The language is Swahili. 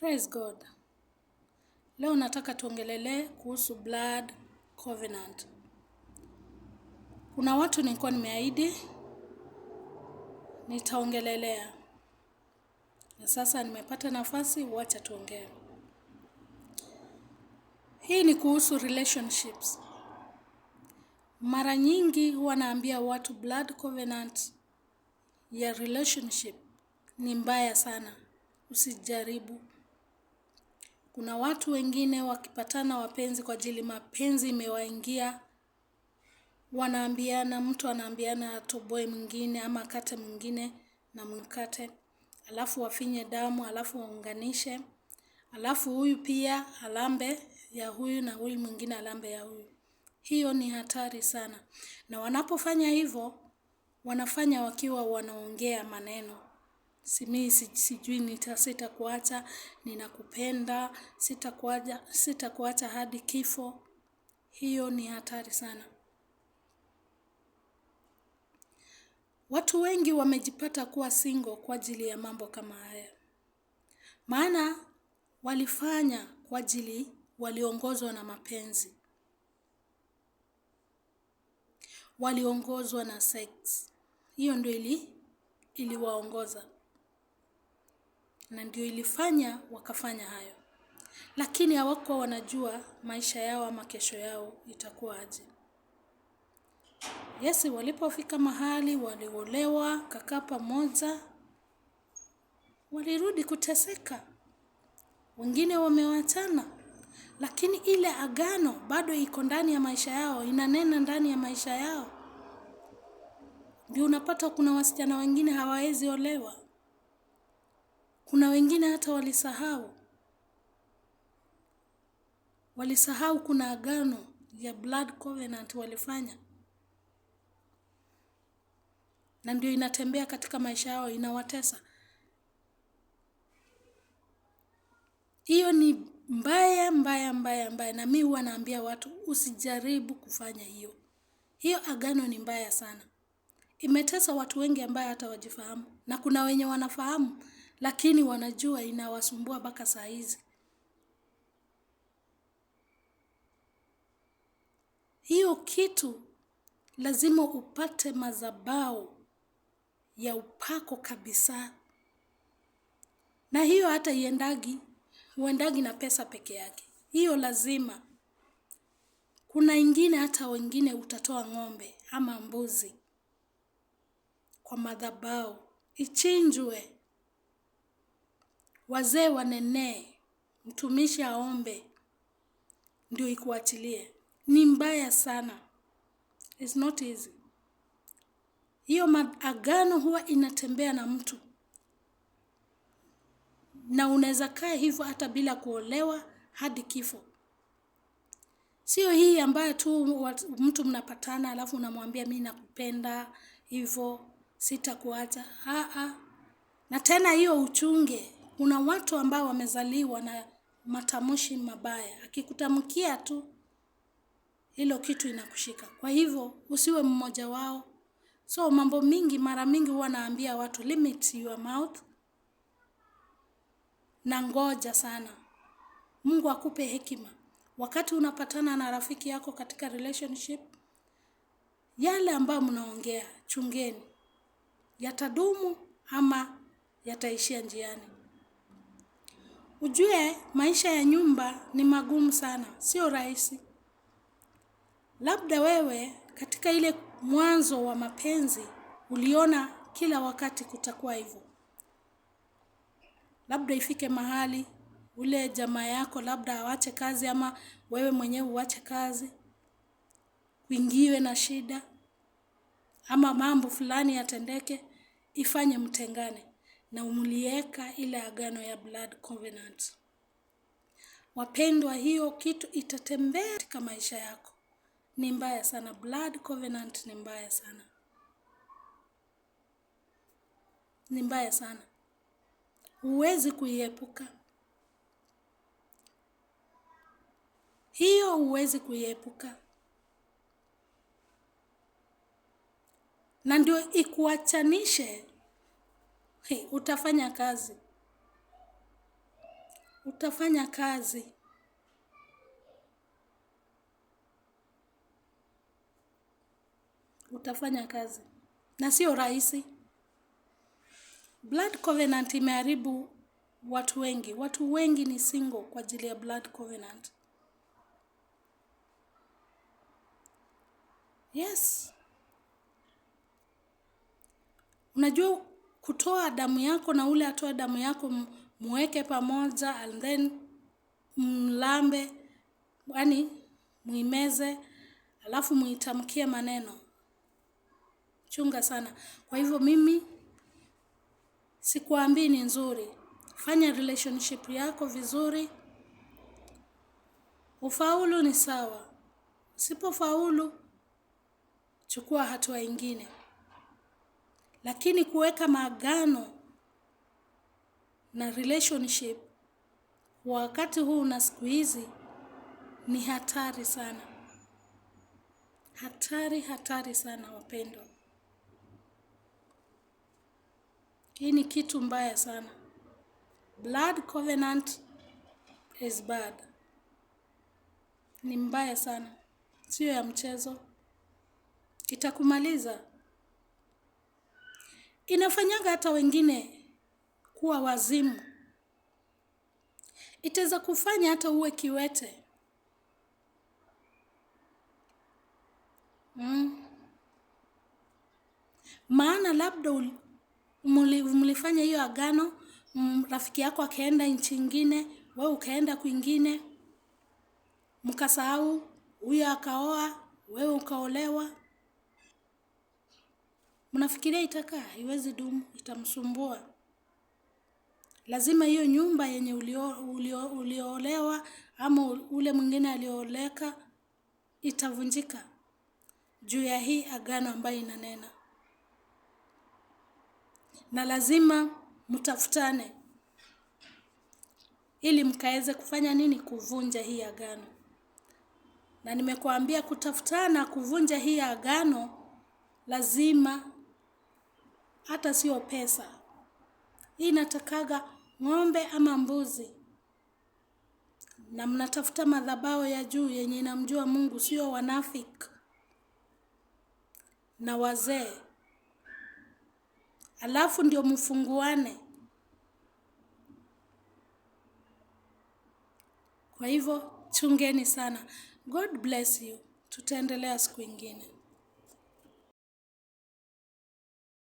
Praise God. Leo nataka tuongelelee kuhusu blood covenant. Kuna watu nilikuwa nimeahidi nitaongelelea. Na sasa nimepata nafasi, wacha tuongee. Hii ni kuhusu relationships. Mara nyingi huwa naambia watu blood covenant ya relationship ni mbaya sana. Usijaribu. Kuna watu wengine wakipatana wapenzi kwa ajili mapenzi imewaingia, wanaambiana, mtu anaambiana atoboe mwingine ama akate mwingine na mkate, alafu wafinye damu, alafu waunganishe, alafu huyu pia alambe ya huyu na huyu mwingine alambe ya huyu. Hiyo ni hatari sana. Na wanapofanya hivyo, wanafanya wakiwa wanaongea maneno. Simi sijui sitakuacha, ninakupenda, sitakuacha hadi kifo. Hiyo ni hatari sana. Watu wengi wamejipata kuwa single kwa ajili ya mambo kama haya. Maana walifanya kwa ajili waliongozwa na mapenzi. Waliongozwa na sex. Hiyo ndio iliwaongoza. Na ndio ilifanya wakafanya hayo. Lakini hawakuwa wanajua maisha yao ama kesho yao itakuwa aje. Yes, walipofika mahali, waliolewa, kakaa pamoja, walirudi kuteseka. Wengine wamewachana. Lakini ile agano bado iko ndani ya maisha yao, inanena ndani ya maisha yao. Ndio unapata kuna wasichana wengine hawawezi olewa. Kuna wengine hata walisahau. Walisahau kuna agano ya blood covenant walifanya. Na ndio inatembea katika maisha yao, inawatesa. Hiyo ni mbaya, mbaya, mbaya, mbaya. Na mi huwa naambia watu usijaribu kufanya hiyo. Hiyo agano ni mbaya sana. Imetesa watu wengi ambaye hata wajifahamu. Na kuna wenye wanafahamu, lakini wanajua inawasumbua mpaka saa hizi. Hiyo kitu lazima upate madhabahu ya upako kabisa. Na hiyo hata huendagi na pesa peke yake. Hiyo lazima. Kuna ingine hata wengine utatoa ng'ombe ama mbuzi kwa madhabahu. Ichinjwe. Wazee wanenee, mtumishi aombe, ndio ikuachilie. Ni mbaya sana. It's not easy. Hiyo agano huwa inatembea na mtu. Na unaweza kaa hivyo hata bila kuolewa hadi kifo. Sio hii ambayo tu mtu mnapatana alafu unamwambia mimi nakupenda hivyo sitakuacha. Na tena hiyo uchunge. Kuna watu ambao wamezaliwa na matamshi mabaya. Akikutamkia tu hilo kitu inakushika. Kwa hivyo usiwe mmoja wao. So mambo mingi mara mingi huwa naambia watu limit your mouth. Na ngoja sana. Mungu akupe hekima. Wakati unapatana na rafiki yako katika relationship, yale ambayo mnaongea chungeni. Yatadumu ama yataishia njiani. Ujue maisha ya nyumba ni magumu sana, sio rahisi. Labda wewe katika ile mwanzo wa mapenzi uliona kila wakati kutakuwa hivyo. Labda ifike mahali ule jamaa yako labda awache kazi ama wewe mwenyewe uache kazi, uingiwe na shida ama mambo fulani yatendeke, ifanye mtengane. Na umulieka ile agano ya blood covenant. Wapendwa, hiyo kitu itatembea katika maisha yako. Ni mbaya sana. Blood covenant ni mbaya sana. Ni mbaya sana. Huwezi kuiepuka. Hiyo huwezi kuiepuka. Na ndio ikuachanishe. Hey, utafanya kazi. Utafanya kazi. Utafanya kazi. Na sio rahisi. Blood covenant imeharibu watu wengi. Watu wengi ni single kwa ajili ya blood covenant. Yes. Unajua kutoa damu yako na ule atoa damu yako muweke pamoja and then mlambe, yani muimeze, alafu muitamkie maneno. Chunga sana. Kwa hivyo mimi sikuambii ni nzuri. Fanya relationship yako vizuri. Ufaulu ni sawa. Usipofaulu, chukua hatua ingine. Lakini kuweka maagano na relationship wakati huu na siku hizi ni hatari sana. Hatari, hatari sana wapendwa. Hii ni kitu mbaya sana. Blood covenant is bad. Ni mbaya sana. Sio ya mchezo. Itakumaliza. Inafanyaga hata wengine kuwa wazimu. Itaweza kufanya hata uwe kiwete. Maana labda mlifanya hiyo agano, rafiki yako akaenda nchi ingine, wewe ukaenda kwingine, mkasahau, huyo akaoa, wewe ukaolewa. Mnafikiria itakaa? Haiwezi dumu, itamsumbua. Lazima hiyo nyumba yenye uliolewa ama ule mwingine alioleka itavunjika juu ya hii agano ambayo inanena. Na lazima mtafutane ili mkaeze kufanya nini? Kuvunja hii agano. Na nimekuambia kutafutana kuvunja hii agano lazima, hata sio pesa. Hii inatakaga ng'ombe ama mbuzi. Na mnatafuta madhabahu ya juu yenye inamjua Mungu, sio wanafiki na wazee. Alafu ndio mfunguane. Kwa hivyo chungeni sana. God bless you. Tutaendelea siku ingine.